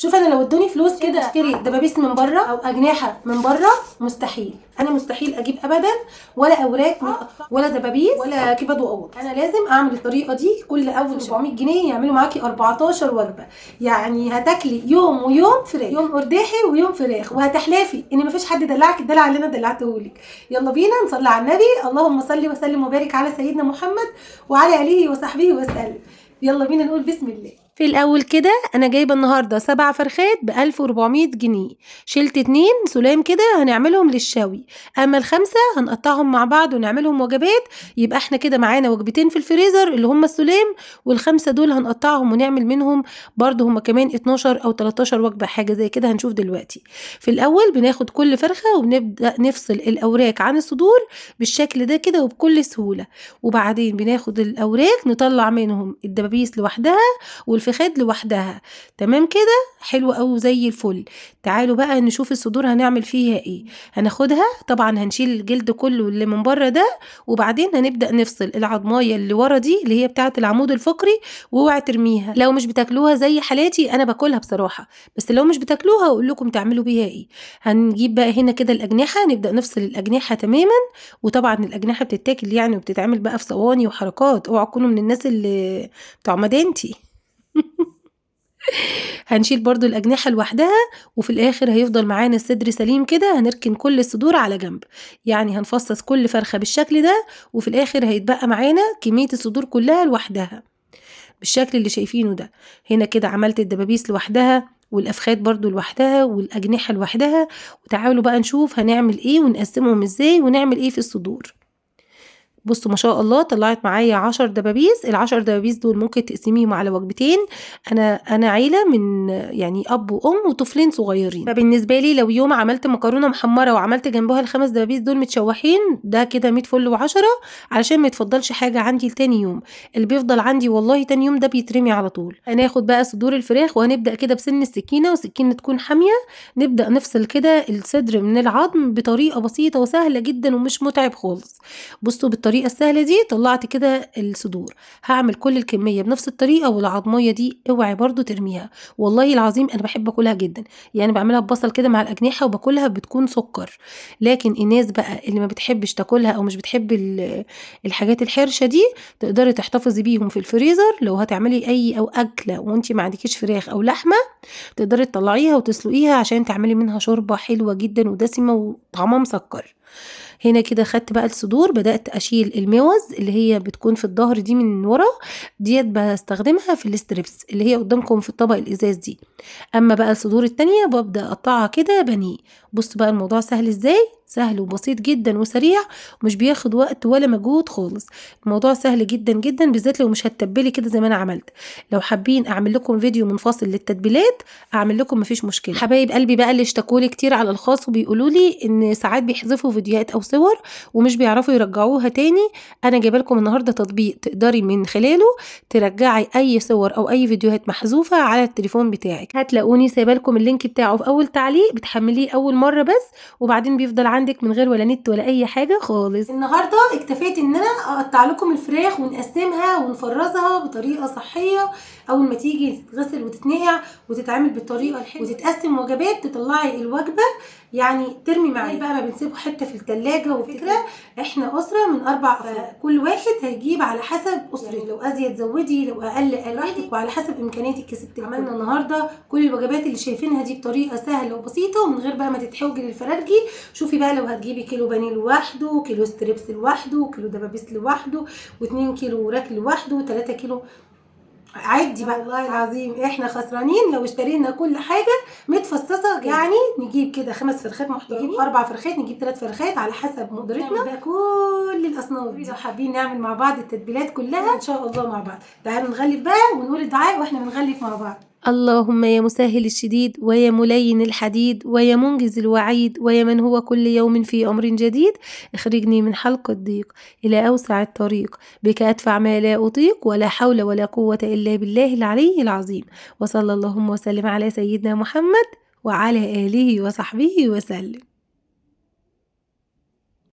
شوف انا لو ادوني فلوس كده اشتري دبابيس من بره او اجنحة من بره مستحيل، انا مستحيل اجيب ابدا، ولا اوراق ولا دبابيس ولا كبد وقوط. انا لازم اعمل الطريقة دي. كل اول 700 جنيه يعملوا معاكي 14 وجبة، يعني هتاكلي يوم ويوم فراخ، يوم قرداحي ويوم فراخ، وهتحلفي ان مفيش حد دلعك الدلع اللي انا دلعتهولك. يلا بينا نصلي على النبي، اللهم صل وسلم وبارك على سيدنا محمد وعلى اله وصحبه وسلم. يلا بينا نقول بسم الله. في الاول كده انا جايبه النهارده 7 فرخات ب 1400 جنيه، شلت 2 سلام كده هنعملهم للشوي، اما ال5 هنقطعهم مع بعض ونعملهم وجبات. يبقى احنا كده معانا وجبتين في الفريزر اللي هم السلام، وال5 دول هنقطعهم ونعمل منهم برضو هم كمان 12 او 13 وجبة، حاجة زي كده هنشوف دلوقتي. في الاول بناخد كل فرخة وبنبدا نفصل الاوراق عن الصدور بالشكل ده كده وبكل سهولة، وبعدين بناخد الاوراق نطلع منهم الدبابيس لوحدها والفخاد لوحدها. تمام كده، حلو قوي زي الفل. تعالوا بقى نشوف الصدور هنعمل فيها ايه. هناخدها طبعا هنشيل الجلد كله اللي من بره ده، وبعدين هنبدا نفصل العظمايه اللي ورا دي اللي هي بتاعه العمود الفقري، واوعي ترميها لو مش بتاكلوها زي حالاتي، انا باكلها بصراحة، بس لو مش بتاكلوها اقول لكم تعملوا بيها ايه. هنجيب بقى هنا كده الاجنحة، نبدا نفصل الاجنحة تماما، وطبعا الاجنحة بتتاكل يعني وبتتعمل بقى في صواني وحركات، اوعوا تكونوا من الناس اللي بتوع مدينتي. هنشيل برضو الأجنحة لوحدها، وفي الآخر هيفضل معانا الصدر سليم كده. هنركن كل الصدور على جنب، يعني هنفصص كل فرخة بالشكل ده، وفي الآخر هيتبقى معانا كمية الصدور كلها لوحدها بالشكل اللي شايفينه ده. هنا كده عملت الدبابيس لوحدها، والأفخاد برضو لوحدها، والأجنحة لوحدها. وتعالوا بقى نشوف هنعمل ايه ونقسمهم ازاي ونعمل ايه في الصدور. بصوا ما شاء الله طلعت معايا 10 دبابيس. ال10 دبابيس دول ممكن تقسميهم على وجبتين. انا عيله من يعني اب وام وطفلين صغيرين، فبالنسبه لي لو يوم عملت مكرونه محمرة وعملت جنبها ال5 دبابيس دول متشوحين، ده كده 100 فل و10، علشان ما يتفضلش حاجة عندي لتاني يوم. اللي بيفضل عندي والله تاني يوم ده بيترمي على طول. هناخد بقى صدور الفراخ وهنبدا كده بسن السكينة، وسكينة تكون حامية، نبدا نفصل كده الصدر من العظم بطريقة بسيطة وسهلة جدا ومش متعب خالص. بصوا بالطريقة السهلة دي طلعت كده الصدور. هعمل كل الكمية بنفس الطريقة، والعظميه دي اوعي برضو ترميها، والله العظيم انا بحب اكلها جدا، يعني بعملها ببصل كده مع الاجنحة وباكلها بتكون سكر. لكن الناس بقى اللي ما بتحبش تاكلها او مش بتحب الحاجات الحرشه دي، تقدري تحتفظي بيهم في الفريزر. لو هتعملي اي او اكله وانت ما عندكيش فراخ او لحمه، تقدري تطلعيها وتسلقيها عشان تعملي منها شوربة حلوة جدا ودسمه وطعمها مسكر. هنا كده خدت بقى الصدور، بدأت أشيل الموز اللي هي بتكون في الظهر دي من ورا ديت، بستخدمها في ال strips اللي هي قدامكم في الطبق الإزاز دي. أما بقى الصدور التانية ببدأ أقطعها كده بانيه. بصوا بقى الموضوع سهل ازاي، سهل وبسيط جدا وسريع، ومش بياخد وقت ولا مجهود خالص. الموضوع سهل جدا جدا، بالذات لو مش هتتبلي كده زي ما انا عملت. لو حابين اعمل لكم فيديو منفصل للتتبيلات اعمل لكم، مفيش مشكلة. حبايب قلبي بقى اللي اشتكوا لي كتير على الخاص وبيقولوا لي ان ساعات بيحذفوا فيديوهات او صور ومش بيعرفوا يرجعوها تاني، انا جايبه لكم النهارده تطبيق تقدري من خلاله ترجعي اي صور او اي فيديوهات محذوفة على التليفون بتاعك. هتلاقوني سايبه لكم ال link بتاعه في اول تعليق، بتحمليه اول مرة بس، وبعدين بيفضل عندك من غير ولا نت ولا اي حاجة خالص. النهارده اكتفيت ان انا اقطع لكم الفراخ ونقسمها ونفرزها بطريقة صحية، اول ما تيجي تتغسل وتتنقع وتتعمل بالطريقة الحلوة وتتقسم وجبات، تطلعي الوجبة يعني ترمي معايا بقى، ما بنسيبه حتة في الثلاجة. وفكره احنا اسره من 4 افراد، كل واحد هيجيب على حسب اسرته، يعني لو ازيد زودي، لو اقل قللي، وعلى حسب امكانياتك يا ستي. عملنا النهارده كل الوجبات اللي شايفينها دي بطريقة سهلة وبسيطة ومن غير بقى ما تتحوجي للفرارجي. شوفي بقى لو هتجيبي كيلو بانيه لوحده، كيلو strips لوحده، كيلو دبابيس لوحده، و2 كيلو وراك لوحده، و3 كيلو، عدي بقى. والله العظيم احنا خسرانين لو اشترينا كل حاجة متفصصه، يعني نجيب كده 5 فرخات محترمين، 4 فرخات، نجيب 3 فرخات على حسب مقدرتنا بقى كل الاصناف دي. لو حابين نعمل مع بعض التتبيلات كلها ان شاء الله مع بعض، تعالوا نغلف بقى ونقول الدعاء واحنا بنغلف مع بعض. اللهم يا مسهل الشديد، ويا ملين الحديد، ويا منجز الوعيد، ويا من هو كل يوم في أمر جديد، اخرجني من حلق الضيق إلى أوسع الطريق، بك أدفع ما لا أطيق، ولا حول ولا قوة إلا بالله العلي العظيم. وصلى اللهم وسلم على سيدنا محمد وعلى آله وصحبه وسلم.